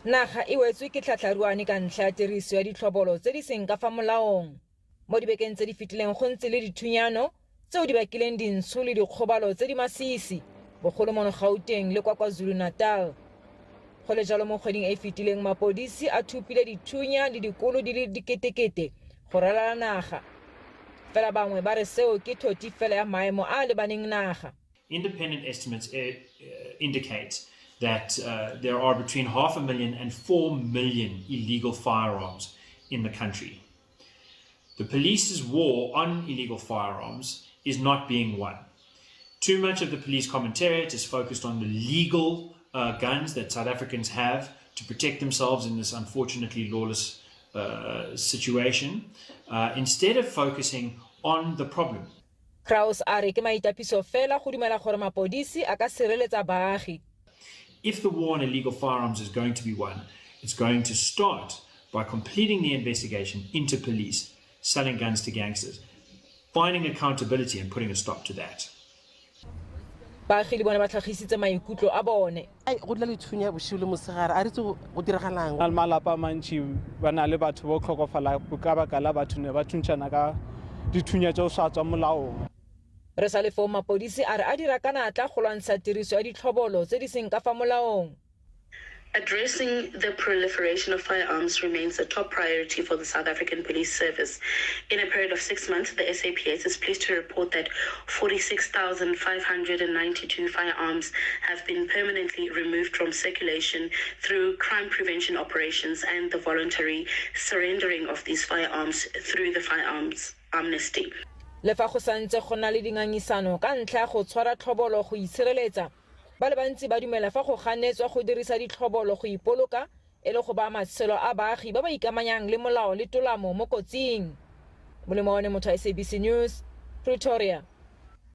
Naga e wetswe ke tlhatlharuane ka ntlha ya tiriso ya ditlhobolo tse di seng ka fa molaong. Mo dibekeng tse di fetileng go ntse le dithunyano tseo di bakileng dintsho le dikgobalo tse di masisi, bogolo mono Gauteng le kwa KwaZulu-Natal. Go le jalo mo kgweding e e fetileng mapodisi a thupile dithunya le dikolo di le diketekete go ralala naga. Fela bangwe ba re seo ke thoti fela ya maemo a a lebaneng naga. Independent estimates indicate that there are between half a million and 4 million illegal firearms in the country. The police's war on illegal firearms is not being won. Too much of the police commentariat is focused on the legal guns that South Africans have to protect themselves in this unfortunately lawless situation, instead of focusing on the problem. Krause a re ke maitapiso fela go dumela gore mapodisi a ka sireletsa baagi. If the war on illegal firearms is going to be won, it's going to start by completing the investigation into police selling guns to gangsters, finding accountability and putting a stop to that. Baagi le bone ba tlhagisitse maikutlo a bone. Ai, go dula lethunya bosigo le mosegare, a re itse go diragalang. Na le malapa a mantši ba na le batho ba tlhokofala ka baka la batho ne ba thuntšhana ka dithunya tšeo sa tswa molaong. Re sa le foo mapodisi a re a dira ka natla go lwantsha tiriso ya ditlhobolo tse di seng ka fa molaong. Addressing the proliferation of firearms remains a top priority for the South African Police Service. In a period of 6 months, the SAPS is pleased to report that 46,592 firearms have been permanently removed from circulation through crime prevention operations and the voluntary surrendering of these firearms through the firearms amnesty. Le fa go santse go na le dingangisano ka ntlha ya go tshwara tlhobolo go itshireletsa, ba le bantsi ba dumela fa go ganetswa go dirisa ditlhobolo go ipoloka e le go baya matshelo a baagi ba ba ikamanyang le molao le tolamo mo kotsing. Molemo one motho, SABC News, Pretoria.